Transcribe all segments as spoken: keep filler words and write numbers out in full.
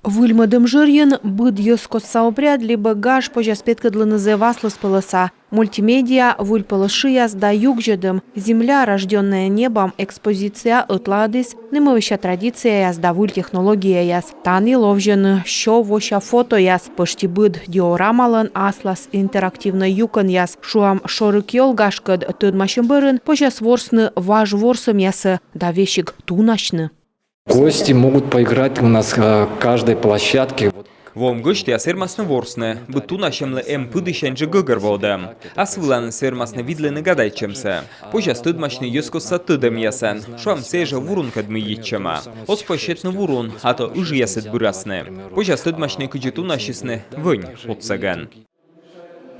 Выльмӧдӧм жырйын быд йӧзкостса обряд либӧ гаж позяс петкӧдлыны зэв аслыспӧлӧса. Мультимедиа, выльпӧлӧс шыяс да югзьӧдӧм «Земля, рождённая небом» экспозиция ӧтлаӧдіс нымӧвися традицияяс да выль технологияяс. Тані ловзьӧны сё вося фотояс. Пӧшти быд диорамалӧн аслас интерактивнӧй юкӧнъяс. Шуам, шорыкйӧл гажкӧд тӧдмасьӧм бӧрын позяс ворсны важ ворсӧмъясӧ да весиг тунасьны. Гости могут поиграть у нас э, каждой площадке. Вот. Воӧм гӧсьтъяс вермасны ворсны, быд тунасьӧмлы эм пыдісяньджык гӧгӧрвоӧдӧм. Ас выланыс вермасны видлыны гадайтчӧмсӧ. Позяс тӧдмасьны йӧзкостса тӧдӧмъясӧн. Шуам, сійӧ жӧ вурункӧд, мый йитчӧма. Оз позь сетны вурун, а то ыжъясыд бырасны. Позяс тӧдмасьны, кыдзи тунасисны вӧнь отсӧгӧн.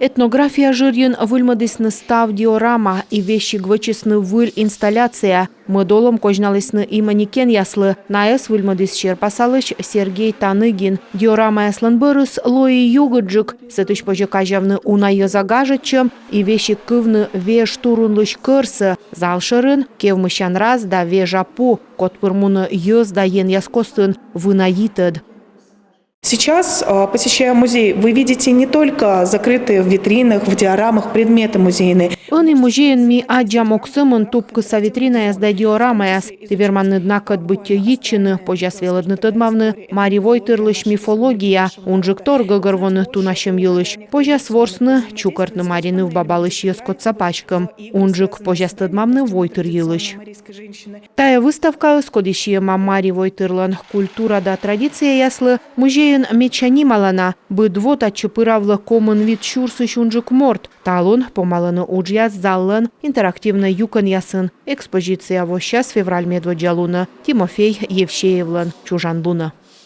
Этнография жырйын выльмӧдісны став диорама и весиг вӧчисны выль инсталляция. Мӧд олӧм козьналісны и манекенъяслы. Найӧс выльмӧдіс серпасалысь Сергей Таныгин. Диорамаяслӧн бӧрыс лои югыдджык. Сэтысь позьӧ казявны уна йӧза гажӧдчӧм и весиг кывны веж турунлысь кӧрсӧ. Зал шӧрын кевмысян раз да вежа пу, код пыр мунӧ йӧз да енъяс костын вына йитӧд. Сейчас, посещая музей, вы видите не только закрытые в витринах, в диорамах предметы музейные. Ӧні музейын ми аддзам ог сӧмын тупкӧса витринаяс да диорамаяс. Ті верманныд накӧд быттьӧ йитчыны, позяс велӧдны тӧдмавны мари войтырлысь мифология, унджыктор гӧгӧрвоны тунасьӧм йылысь, позяс ворсны, чукӧртны мари нывбабалысь йӧзкостса паськӧм, унджык позяс тӧдмавны войтыр йылысь. Тайӧ выставкаыс, коді сиӧма мари войтырлӧн культура да традицияяслы, музейын медся нималана. Быд во татчӧ пыравлӧ комын вит сюрсысь унджык морт. Талун помалӧны уджъяс заллӧн интерактивнӧй юкӧнъясын. Экспозиция воссяс февраль медводдза лунӧ, Тимофей Евсеевлӧн чужан лунӧ.